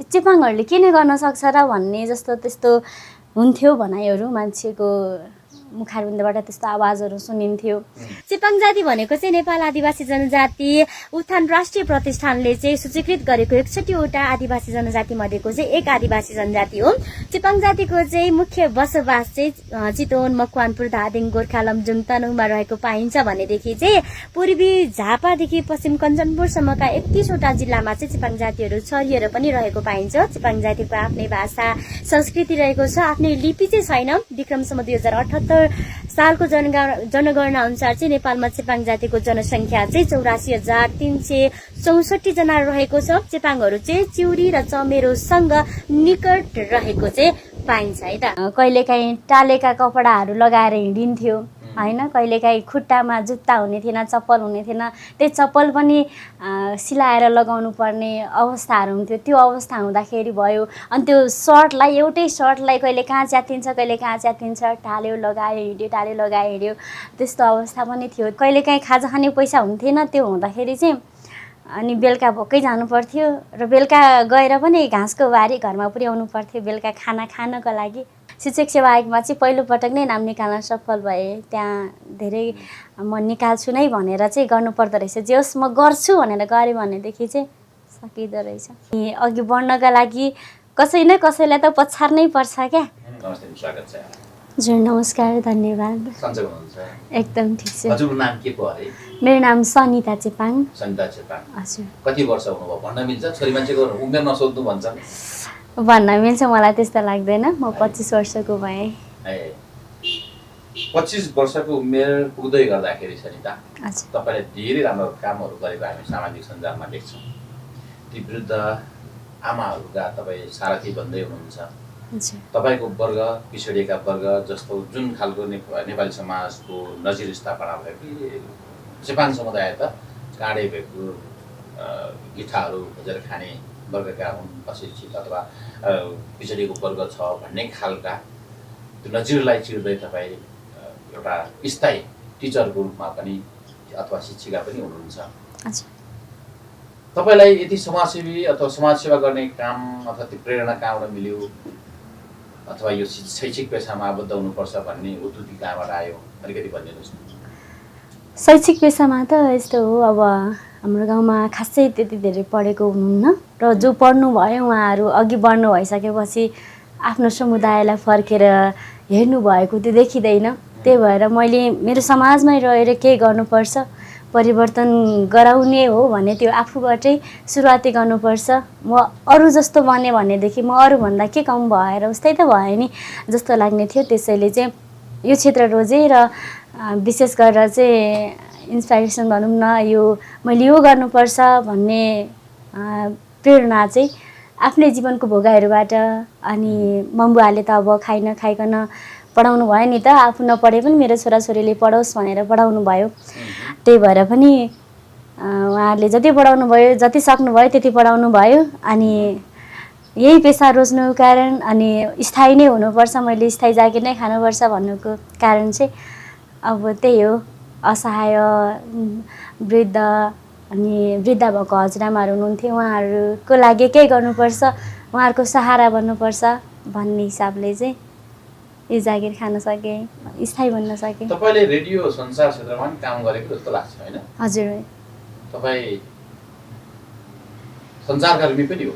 चेपाङहरूले के नै गर्न सक्छ र भन्ने जस्तो त्यस्तो हुन्थ्यो भनाइहरू मान्छेको मुखारबिन्दबाट त्यस्तो आवाजहरू सुनिन्थ्यो। चेपाङ जाति भनेको चाहिँ नेपाल आदिवासी जनजाति उत्थान राष्ट्रिय प्रतिष्ठानले चाहिँ सूचीकृत गरेको 61वटा आदिवासी जनजाति मध्येको चाहिँ एक आदिवासी जनजाति हो। चेपाङ जातिको चाहिँ मुख्य बसोबास चाहिँ चितवन, मकवानपुर, धादिङ, गोर्खा, लमजुङ, तनहुँमा रहेको पाइन्छ भनेदेखि चाहिँ पूर्वी झापादेखि पश्चिम कञ्चनपुरसम्मका 31वटा जिल्लामा चाहिँ चेपाङ जातिहरू छरिएर पनि रहेको पाइन्छ। चेपाङ जातिको आफ्नै भाषा, संस्कृति रहेको छ, आफ्नै लिपि चाहिँ छैन। विक्रमसम्म 2078 सालको जनगणना अनुसार चाहिँ नेपालमा चेपाङ जातिको जनसङ्ख्या चाहिँ 84,364 जना रहेको छ। चेपाङहरू चाहिँ चिउरी र चमेरोसँग निकट रहेको चाहिँ पाइन्छ है त। कहिलेकाहीँ टालेका कपडाहरू लगाएर हिँडिन्थ्यो होइन, कहिलेकाहीँ खुट्टामा जुत्ता हुने थिएन, चप्पल हुने थिएन, त्यही चप्पल पनि सिलाएर लगाउनु पर्ने अवस्थाहरू हुन्थ्यो। त्यो अवस्था हुँदाखेरि भयो। अनि त्यो सर्टलाई, एउटै सर्टलाई कहिले कहाँ च्यातिन्छ, कहिले कहाँ च्यातिन्छ, टाल्यो लगायो हिँड्यो, टाल्यो लगायो हिँड्यो, त्यस्तो अवस्था पनि थियो। कहिलेकाहीँ खाजा खाने पैसा हुन्थेन, त्यो हुँदाखेरि चाहिँ अनि बेलुका भोकै जानु पर्थ्यो र बेलुका गएर पनि घाँसको बारी घरमा पुर्याउनु पर्थ्यो बेलुका खाना खानको लागि। शिक्षक सेवा आयोगमा चाहिँ पहिलोपटक नै नाम निकाल्न सफल भएँ। त्यहाँ धेरै म निकाल्छु नै भनेर चाहिँ गर्नुपर्दो रहेछ। जे होस् म गर्छु भनेर गरेँ भनेदेखि चाहिँ सकिँदो रहेछ। अघि बढ्नका लागि कसै न कसैलाई त पछार्नै पर्छ क्या। हजुर नमस्कार, धन्यवाद। एकदम ठिक छ। हजुरको नाम के पो अरे? मेरो नाम सनिता चेपाङ। सनिता चेपाङ। हजुर। कति वर्ष हुनुभयो भन्न मिल्छ? छोरी मान्छेको उमेर नसोध्नु भन्छ। भन्न मिल्छ, मलाई त्यस्तो लाग्दैन। म 25 वर्षको भएँ। 25 वर्षको उमेर पुग्दै गर्दाखेरि सनिता हजुर तपाईँले धेरै राम्रो कामहरू गरेको हामी सामाजिक सञ्जालमा देख्छौँ। ती वृद्ध आमाहरूका तपाईँ सारथी भन्दै हुनुहुन्छ। तपाईँको वर्ग, पिछडिएका वर्ग जस्तो जुन खालको नेपाली समाजको नजिर स्थापना भयो कि चेपाङ समुदाय त काँडे भेगको गिठाहरू खोजेर खाने वर्गका हुन्, अशिक्षित अथवा पिछडिएको वर्ग छ भन्ने खालका त्यो नजिरलाई चिर्दै तपाईँ एउटा स्थायी टिचरको रूपमा पनि अथवा शिक्षिका पनि हुनुहुन्छ। तपाईँलाई यदि समाजसेवी अथवा समाजसेवा गर्ने काम अथवा त्यो प्रेरणा कहाँबाट मिल्यो अथवा यो शैक्षिक पेसामा आबद्ध हुनुपर्छ भन्ने उद्युक्ति कहाँबाट आयो, अलिकति भनिदिनुहोस् न। शैक्षिक पेसामा त यस्तो हो, अब हाम्रो गाउँमा खासै त्यति धेरै पढेको हुनुहुन्न र जो पढ्नुभयो उहाँहरू अघि बढ्नु भइसकेपछि आफ्नो समुदायलाई फर्केर हेर्नुभएको त्यो देखिँदैन। त्यही भएर मैले मेरो समाजमै रहेर केही गर्नुपर्छ, परिवर्तन गराउने हो भने त्यो आफूबाटै सुरुवाती गर्नुपर्छ। म अरू जस्तो बने भनेदेखि म अरूभन्दा के कम भएर उस्तै त भयो नि जस्तो लाग्ने थियो। त्यसैले चाहिँ यो क्षेत्र रोजेँ र विशेष गरेर चाहिँ इन्सपाइरेसन भनौँ न, यो मैले यो गर्नुपर्छ भन्ने प्रेरणा चाहिँ आफ्नै जीवनको भोगाइहरूबाट। अनि मम्बुवाले त अब खाइ नखाइकन पढाउनु भयो नि त, आफू नपढे पनि मेरो छोराछोरीले पढोस् भनेर पढाउनु भयो। त्यही भएर पनि उहाँहरूले जति पढाउनु भयो, जति सक्नुभयो त्यति पढाउनु भयो। अनि यही पेसा रोज्नुको कारण अनि स्थायी नै हुनुपर्छ, मैले स्थायी जागिर नै खानुपर्छ भन्नुको कारण चाहिँ अब त्यही हो। असहाय वृद्ध अनि वृद्ध भएको हजुरआमाहरू हुनुहुन्थ्यो, उहाँहरूको लागि केही गर्नुपर्छ, उहाँहरूको सहारा बन्नुपर्छ भन्ने हिसाबले चाहिँ यो जागिर खान सकेँ, स्थायी बन्न सकेँ। तपाईँले रेडियो संसार क्षेत्रमा पनि काम गरेको जस्तो लाग्छ होइन? हजुर। तपाईँ सञ्चारकर्मी पनि हो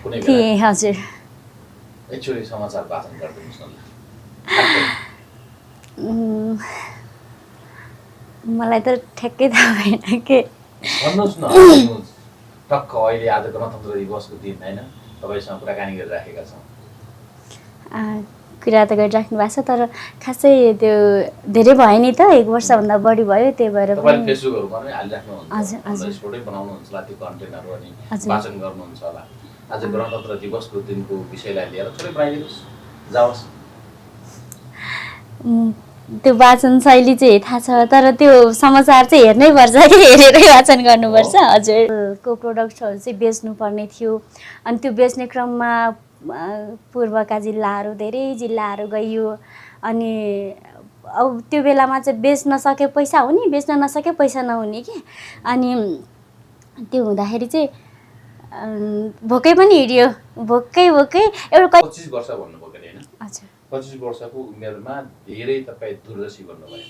कुनै बेला? थिएँ, हजुर। एकचोटि समाचार वाचन गरिदिनुहोस् न। मलाई त ठ्याक्कै थाहा भएन के भन्नुहोस् न। टक्क अहिले आज गणतन्त्र दिवसको दिन होइन, तपाईँसँग कुराकानी गरिराखेका छौँ। कुरा त गरिराख्नु भएको छ, तर खासै त्यो धेरै भयो नि त, 1 वर्षभन्दा बढी भयो। त्यही भएर पनि फेसबुकहरूमा पनि हालिराख्नुहुन्छ, फोटो बनाउनुहुन्छ होला, त्यो कन्टेन्टहरू अनि वाचन गर्नुहुन्छ होला। आज गणतन्त्र दिवसको दिनको विषयलाई लिएर थोरै बनाइदिनुहोस्, जाओस्। त्यो वाचन शैली चाहिँ थाहा छ, तर त्यो समाचार चाहिँ हेर्नै पर्छ कि हेरेरै वाचन गर्नुपर्छ। हजुरको प्रोडक्टहरू चाहिँ बेच्नुपर्ने थियो। अनि त्यो बेच्ने क्रममा पूर्वका जिल्लाहरू, धेरै जिल्लाहरू गइयो। अनि अब त्यो बेलामा चाहिँ बेच्न सके पैसा हुने, बेच्न नसके पैसा नहुने कि। अनि त्यो हुँदाखेरि चाहिँ भोकै पनि हिँड्यो, भोकै एउटा 25 वर्ष भन्नुभयो के हैन? हजुर 25 वर्षको उमेरमा धेरै तपाईँ दूरदर्शी बन्नुभयो,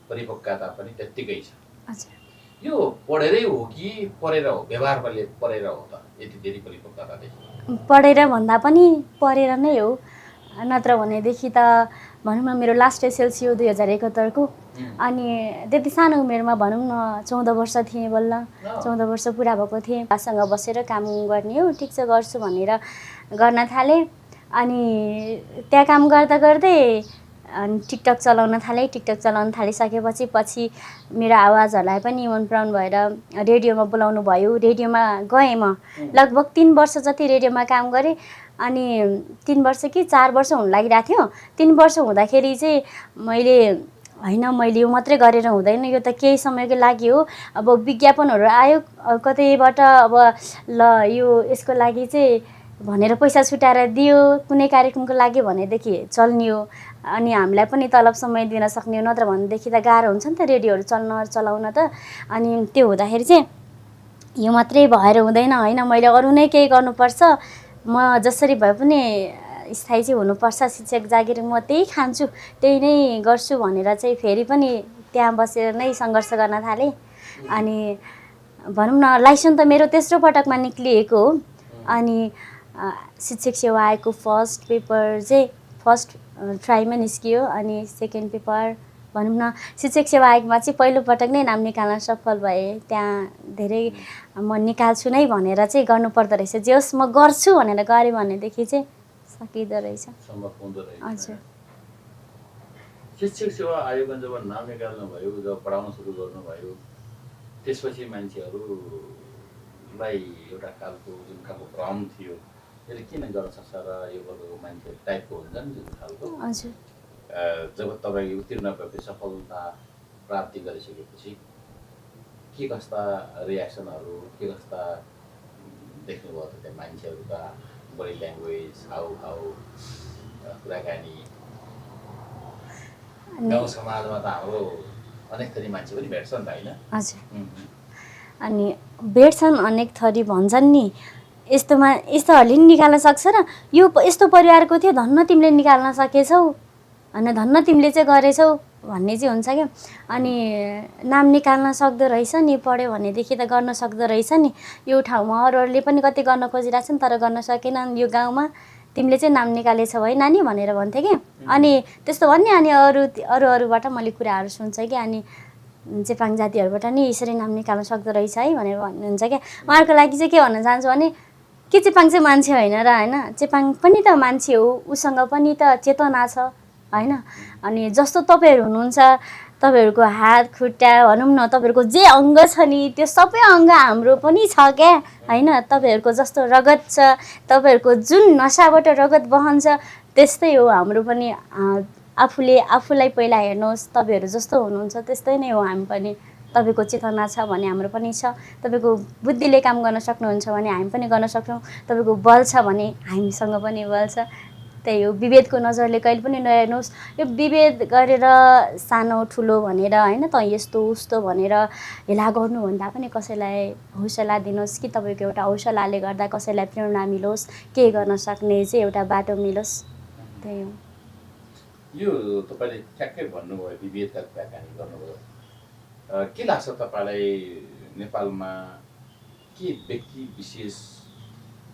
परिपक्वता पनि त्यत्तिकै छ। हजुर यो पढेरै हो कि पढेर हो, व्यवहारले पढेर हो त यति धेरै परिपक्वता देखि? पढेर भन्दा पनि पढेर नै हो, नत्र भनेदेखि त भनौँ न मेरो लास्ट एसएलसी हो 2071 को। अनि त्यति सानो उमेरमा भनौँ न 14 वर्ष थिएँ, बल्ल 14 वर्ष पुरा भएको थिएँ। बासँग बसेर काम गर्ने हो, ठिक छ गर्छु भनेर गर्न थालेँ। अनि त्यहाँ काम गर्दा गर्दै अनि टिकटक चलाउन थालिसकेपछि पछि मेरो आवाजहरूलाई पनि मन पराउनु भएर रेडियोमा बोलाउनु भयो। रेडियोमा गएँ म, लगभग 3 वर्ष जति रेडियोमा काम गरेँ। अनि 3 वर्ष कि 4 वर्ष हुन लागिरहेको थियो। 3 वर्ष हुँदाखेरि चाहिँ मैले यो मात्रै गरेर हुँदैन, यो त केही समयको लागि हो। अब विज्ञापनहरू आयो कतैबाट, अब ल यो यसको लागि चाहिँ भनेर पैसा छुट्याएर दियो, कुनै कार्यक्रमको लागि भनेदेखि चल्ने हो। अनि हामीलाई पनि तलब समय दिन सक्ने हो, नत्र भनेदेखि त गाह्रो हुन्छ नि त रेडियोहरू चलाउन त। अनि त्यो हुँदाखेरि चाहिँ यो मात्रै भएर हुँदैन, होइन मैले अरू नै केही गर्नुपर्छ, म जसरी भए पनि स्थायी चाहिँ हुनुपर्छ, शिक्षक जागिर म त्यही खान्छु, त्यही नै गर्छु भनेर चाहिँ फेरि पनि त्यहाँ बसेर नै सङ्घर्ष गर्न थालेँ। अनि भनौँ न लाइसेन्स त मेरो तेस्रो पटकमा निक्लिएको हो। अनि शिक्षक सेवा आयोगको फर्स्ट पेपर चाहिँ फर्स्ट ट्राईमा निस्कियो। अनि सेकेन्ड पेपर भनौँ न शिक्षक सेवा आयोगमा चाहिँ पहिलो पटक नै नाम निकाल्न सफल भएँ। त्यहाँ धेरै म निकाल्छु नै भनेर चाहिँ गर्नुपर्दो रहेछ, जे होस् म गर्छु भनेर गरेँ भनेदेखि चाहिँ सकिँदो रहेछ, सम्भव हुँदो रहेछ। हजुर शिक्षक सेवा आयोगमा जब नाम निकाल्नुभयो, जब पढाउन सुरु गर्नुभयो, त्यसपछि मान्छेहरूलाई एउटा खालको जुन खालको भ्रम थियो, यसले किन गर्न सक्छ र यो गरेको मान्छे टाइपको हुन्छ नि जुन खालको। हजुर जब तपाईँ उत्तीर्ण भएपछि, सफलता प्राप्ति गरिसकेपछि के कस्ता रियाक्सनहरू, के कस्ता देख्नुभयो त त्यहाँ मान्छेहरूका बडी ल्याङ्ग्वेज, हाउभाउ, कुराकानी? गाउँ समाजमा त हाम्रो अनेक थरी मान्छे पनि भेट्छ नि त, होइन? हजुर अनि भेट्छन् अनेक थरी, भन्छन् नि यस्तोहरूले नि निकाल्न सक्छ र यो यस्तो परिवारको थियो, धन्न तिमीले निकाल्न सकेछौ, होइन धन्न तिमीले चाहिँ गरेछौ भन्ने चाहिँ हुन्छ क्या। अनि नाम निकाल्न सक्दो रहेछ नि, पढ्यो भनेदेखि त गर्न सक्दो रहेछ नि, यो ठाउँमा अरूहरूले पनि कति गर्न खोजिरहेछन् तर गर्न सकेनन्, यो गाउँमा तिमीले चाहिँ नाम निकालेछौ है नानी भनेर भन्थे क्या। अनि त्यस्तो भन्ने, अनि अरूबाट मैले कुराहरू सुन्छ कि, अनि चेपाङ जातिहरूबाट नि यसरी नाम निकाल्न सक्दो रहेछ है भनेर भन्नुहुन्छ क्या। उहाँहरूको लागि चाहिँ के भन्न चाहन्छु भने के चेपाङ चाहिँ मान्छे होइन र, होइन चेपाङ पनि त मान्छे हो, उसँग पनि त चेतना छ, होइन। अनि जस्तो तपाईँहरू हुनुहुन्छ, तपाईँहरूको हात खुट्टा भनौँ न तपाईँहरूको जे अङ्ग छ नि त्यो सबै अङ्ग हाम्रो पनि छ क्या, होइन। तपाईँहरूको जस्तो रगत छ, तपाईँहरूको जुन नसाबाट रगत बहन्छ त्यस्तै हो हाम्रो पनि। आफूलाई पहिला हेर्नुहोस्, तपाईँहरू जस्तो हुनुहुन्छ त्यस्तै नै हो हामी पनि। तपाईँको चेतना छ भने हाम्रो पनि छ, तपाईँको बुद्धिले काम गर्न सक्नुहुन्छ भने हामी पनि गर्न सक्छौँ, तपाईँको बल छ भने हामीसँग पनि बल छ। त्यही हो, विभेदको नजरले कहिले पनि नहेर्नुहोस्। यो विभेद गरेर सानो ठुलो भनेर, होइन त यस्तो उस्तो भनेर हेला गर्नुभन्दा पनि कसैलाई हौसला दिनुहोस् कि तपाईँको एउटा हौसलाले गर्दा कसैलाई प्रेरणा मिलोस्, के गर्न सक्ने चाहिँ एउटा बाटो मिलोस्, त्यही हो। यो तपाईँले ठ्याक्कै भन्नुभयो, विभेदका कुराकानी गर्नुभयो। के लाग्छ तपाईँलाई नेपालमा के व्यक्ति विशेष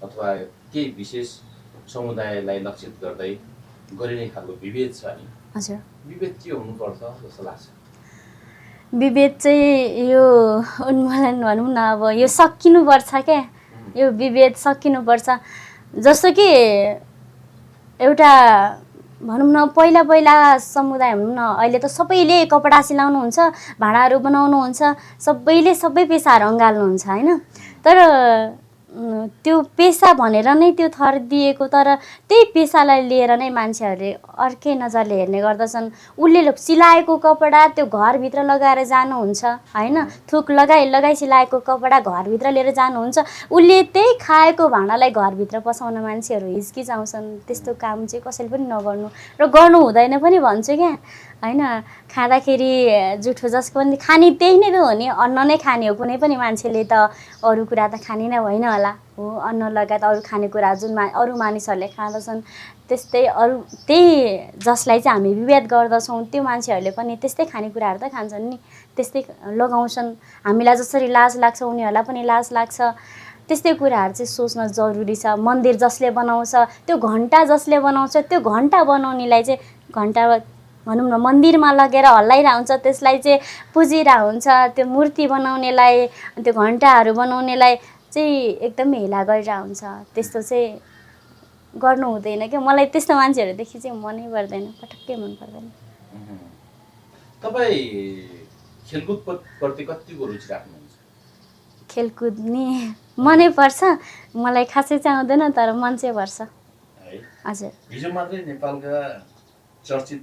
अथवा केही विशेष समुदायलाई लक्षित गर्दै गरिने खालको विभेद छ नि? हजुर, विभेद के हुनुपर्छ जस्तो लाग्छ? विभेद चाहिँ यो उन्मूलन भनौँ न, अब यो सकिनुपर्छ क्या, यो विभेद सकिनुपर्छ। जस्तो कि एउटा भनौँ न पहिला समुदाय भनौँ न, अहिले त सबैले कपडा सिलाउनुहुन्छ, भाँडाहरू बनाउनुहुन्छ, सबैले सबै पेसाहरू अँगाल्नुहुन्छ, होइन। तर त्यो पेसा भनेर नै त्यो थर दिएको, तर त्यही पेसालाई लिएर नै मान्छेहरूले अर्कै नजरले हेर्ने गर्दछन्। उसले सिलाएको कपडा त्यो घरभित्र लगाएर जानुहुन्छ, होइन, थुक लगाई सिलाएको कपडा घरभित्र लिएर जानुहुन्छ, उसले त्यही खाएको भाँडालाई घरभित्र पसाउन मान्छेहरू हिचकिचाउँछन्। त्यस्तो काम चाहिँ कसैले पनि नगर्नु र गर्नु हुँदैन पनि भन्छु क्या। होइन खाँदाखेरि जुठो जसको पनि खाने त्यही नै त हो नि, अन्न नै खाने हो। कुनै पनि मान्छेले त अरू कुरा त खाने नै होइन होला हो, अन्न लगायत अरू खानेकुरा जुन अरू मानिसहरूले खाँदछन् त्यस्तै अरू त्यही जसलाई चाहिँ हामी विभेद गर्दछौँ त्यो मान्छेहरूले पनि त्यस्तै खानेकुराहरू त खान्छन् नि, त्यस्तै लगाउँछन्। हामीलाई जसरी लाज लाग्छ उनीहरूलाई पनि लाज लाग्छ। त्यस्तै कुराहरू चाहिँ सोच्न जरुरी छ। मन्दिर जसले बनाउँछ, त्यो घन्टा जसले बनाउँछ, त्यो घन्टा बनाउनेलाई चाहिँ घन्टा भनौँ न मन्दिरमा लगेर हल्लाइरहेको हुन्छ, त्यसलाई चाहिँ पुजिरहेको हुन्छ। त्यो मूर्ति बनाउनेलाई, त्यो घन्टाहरू बनाउनेलाई चाहिँ एकदमै हेला गरिरहेको हुन्छ। त्यस्तो चाहिँ गर्नु हुँदैन क्या। मलाई त्यस्तो मान्छेहरूदेखि चाहिँ मनै पर्दैन, पटक्कै मन पर्दैन। तपाईँ खेलकुदप्रति कतिको रुचि राख्नुहुन्छ? खेलकुद नि मनै पर्छ, मलाई खासै चाहिँ आउँदैन तर मन चाहिँ पर्छ। हजुर। हिजो मात्रै नेपालका चर्चित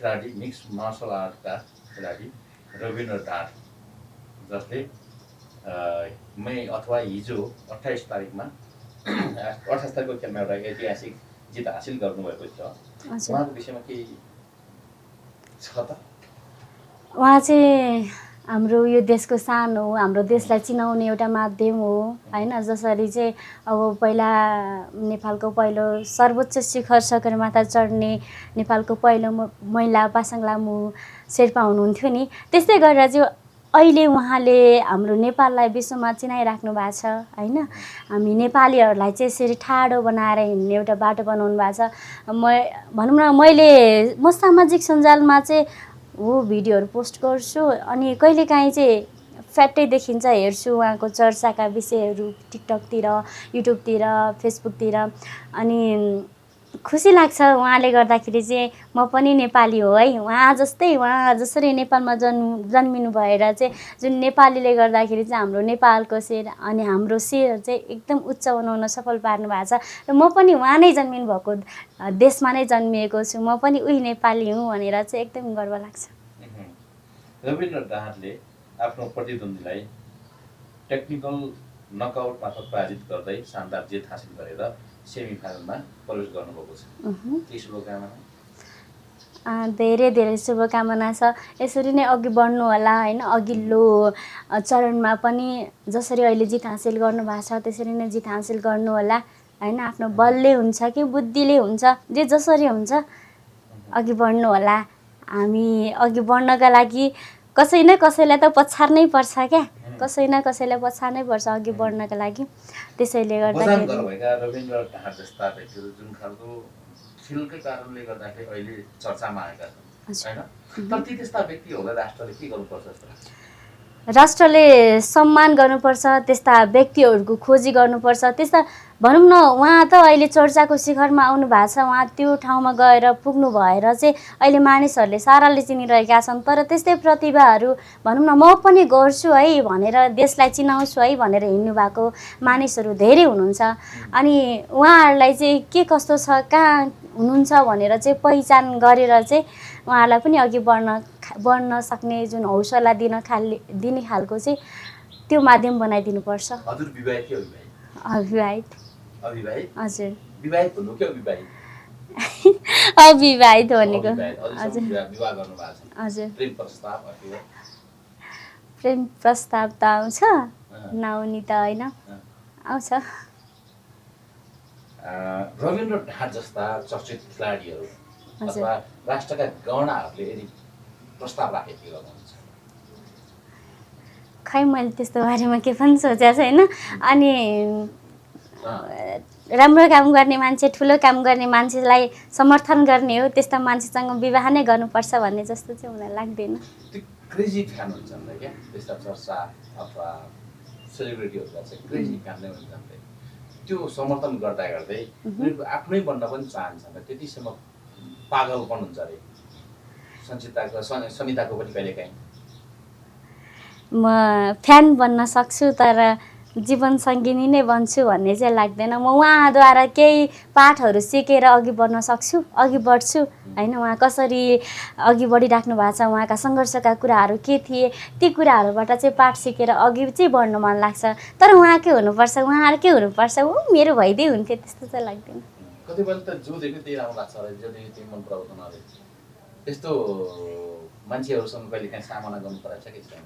खेलाडी, मिक्स मार्सल आर्टका खेलाडी रविन्द्र ढाड, जसले मई अथवा हिजो 28 तारिकमा 28 तारिकको खेलमा एउटा ऐतिहासिक जित हासिल गर्नुभएको छ। उहाँको विषयमा केही छ त? उहाँ चाहिँ हाम्रो यो देशको शान हो, हाम्रो देशलाई चिनाउने एउटा माध्यम हो होइन। जसरी चाहिँ अब पहिला नेपालको पहिलो सर्वोच्च शिखर सगरमाथा चढ्ने नेपालको पहिलो महिला पासाङ लामु शेर्पा हुनुहुन्थ्यो नि, त्यस्तै गरेर चाहिँ अहिले उहाँले हाम्रो नेपाललाई विश्वमा चिनाइराख्नु भएको छ होइन। हामी नेपालीहरूलाई चाहिँ यसरी ठाडो बनाएर हिँड्ने एउटा बाटो बनाउनु भएको छ। भनौँ न म सामाजिक सञ्जालमा चाहिँ भिडियोहरू पोस्ट गर्छु अनि कहिलेकाहीँ चाहिँ फ्याट्टै देखिन्छ हेर्छु उहाँको चर्चाका विषयहरू टिकटकतिर, युट्युबतिर, फेसबुकतिर। अनि खुसी लाग्छ उहाँले गर्दाखेरि चाहिँ म पनि नेपाली हो है। उहाँ जसरी नेपालमा जन्मिनु भएर चाहिँ जुन नेपालीले गर्दाखेरि चाहिँ हाम्रो नेपालको शेर अनि हाम्रो शेर चाहिँ एकदम उच्च बनाउन सफल पार्नु भएको छ। र म पनि उहाँ नै जन्मिनु भएको देशमा नै जन्मिएको छु, म पनि उही नेपाली हुँ भनेर चाहिँ एकदम गर्व लाग्छ। रविन्द्र ढाडले आफ्नो प्रतिद्वन्दीलाई टेक्निकल नकआउट मार्फत पराजित गर्दै शानदार जित हासिल गरेर सेमी फाइनलमा प्रवेश गर्नुभएको छ। के शुभकामना? धेरै धेरै शुभकामना छ। यसरी नै अघि बढ्नु होला होइन। अघिल्लो चरणमा पनि जसरी अहिले जित हासिल गर्नुभएको छ त्यसरी नै जित हासिल गर्नु होला होइन। आफ्नो बलले हुन्छ कि बुद्धिले हुन्छ, जे जसरी हुन्छ अघि बढ्नु होला। हामी अघि बढ्नका लागि कसै न कसैलाई त पछार्नै पर्छ क्या, कसै न कसैलाई पछार्नै पर्छ अघि बढ्नका लागि। त्यसैले गर्दाखेरि रविन्द्र ढाड जस्ता व्यक्तिहरू जुन खालको खेलकै कारणले गर्दाखेरि अहिले चर्चामा आएका छन् होइन, तर त्यस्ता व्यक्तिहरूलाई राष्ट्रले के गर्नुपर्छ जस्तो लाग्छ? राष्ट्रले सम्मान गर्नुपर्छ, त्यस्ता व्यक्तिहरूको खोजी गर्नुपर्छ। त्यस्ता भनौँ न उहाँ त अहिले चर्चाको शिखरमा आउनु भएको छ, उहाँ त्यो ठाउँमा गएर पुग्नु भएर चाहिँ अहिले मानिसहरूले साराले चिनिरहेका छन्। तर त्यस्तै प्रतिभाहरू भनौँ न म पनि गर्छु है भनेर, देशलाई चिनाउँछु है भनेर हिँड्नु भएको मानिसहरू धेरै हुनुहुन्छ। अनि उहाँहरूलाई चाहिँ के कस्तो छ, कहाँ हुनुहुन्छ भनेर चाहिँ पहिचान गरेर चाहिँ उहाँहरूलाई पनि अघि बढ्न सक्ने जुन हौसला दिने खालको चाहिँ त्यो माध्यम बनाइदिनुपर्छ। हजुर विवाहित कि अविवाहित? अविवाहित। अविवाहित? हजुर। विवाहित भन्नु कि अविवाहित? अविवाहित भनेको। हजुर। विवाह गर्नु भएको छ? हजुर। प्रेम प्रस्ताव? प्रेम प्रस्ताव त आउँछ, नआउने त होइन, आउँछ। रविन्द्र ढाड जस्ता चर्चित खेलाडीहरू अथवा राष्ट्रका गहनाहरूले यदि प्रस्ताव राखे के गर्नुहुन्छ? खै मैले त्यस्तो बारेमा के पनि सोचेको छैन। अनि राम्रो काम गर्ने मान्छे, ठुलो काम गर्ने मान्छेलाई समर्थन गर्ने हो, त्यस्ता मान्छेसँग विवाह नै गर्नुपर्छ भन्ने जस्तो चाहिँ मलाई लाग्दैन। त्यो क्रेजी फ्यान हुन्छन् क्या, त्यस्ता चर्चा अथवा सेलिब्रिटीहरूलाई चाहिँ क्रेजी फ्यान नै हुन्छन्। त्यो समर्थन गर्दा गर्दै उनीहरूको आफ्नै बन्न पनि चाहन्छन्। त्यतिसम्म पागलपन हुन्छ अरे सनिताको पनि कहिलेकाहीँ। म फ्यान बन्न सक्छु तर जीवन सङ्गिनी नै बन्छु भन्ने चाहिँ लाग्दैन। म उहाँद्वारा केही पाठहरू सिकेर अघि बढ्न सक्छु, अघि बढ्छु होइन। उहाँ कसरी अघि बढिराख्नु भएको छ, उहाँका सङ्घर्षका कुराहरू के थिए, ती कुराहरूबाट चाहिँ पाठ सिकेर अघि चाहिँ बढ्न मन लाग्छ। तर उहाँकै हुनुपर्छ, उहाँहरूकै हुनुपर्छ, मेरो भइदिए हुन्थ्यो त्यस्तो चाहिँ लाग्दैन। कतिपय त जो देख्यो त्यही राम्रो लाग्छ, जो देख्यो त्यही मन पराउँदैन अरे। त्यस्तो मान्छेहरूसँग कहिले काहीँ सामना गर्नु परेको छ कि छैन?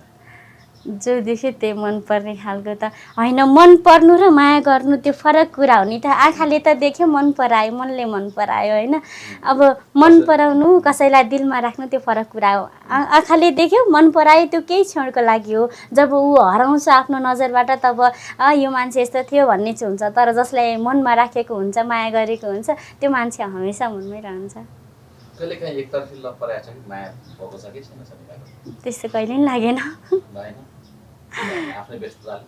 जो देख्यो त्यही मनपर्ने खालको त होइन। मन पर्नु र माया गर्नु त्यो फरक कुरा हो नि त। आँखाले त देख्यो मन परायो, मनले मन परायो होइन। अब मन पराउनु कसैलाई दिलमा राख्नु त्यो फरक कुरा हो। आँखाले देख्यो मन परायो त्यो केही क्षणको लागि हो। जब ऊ हराउँछ आफ्नो नजरबाट तब यो मान्छे यस्तो थियो भन्ने चाहिँ हुन्छ। तर जसलाई मनमा राखेको हुन्छ, माया गरेको हुन्छ, त्यो मान्छे हमेसा मनमै रहन्छ। कहिले काहीँ एकतर्फी लभ पराएको छ कि माया भएको छ कि छैन शनिबार? त्यस्तो कहिले पनि लागेन। भएन? आफ्नै व्यस्तताले?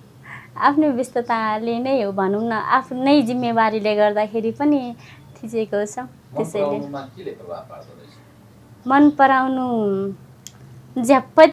आफ्नै व्यस्तताले नै हो भनौँ न। आफ्नै जिम्मेवारीले गर्दाखेरि पनि थिचेको छ। मन त्यसैले पराउनुमा केले प्रभाव पार्दो रहेछ? मन पराउनु झ्याप्पै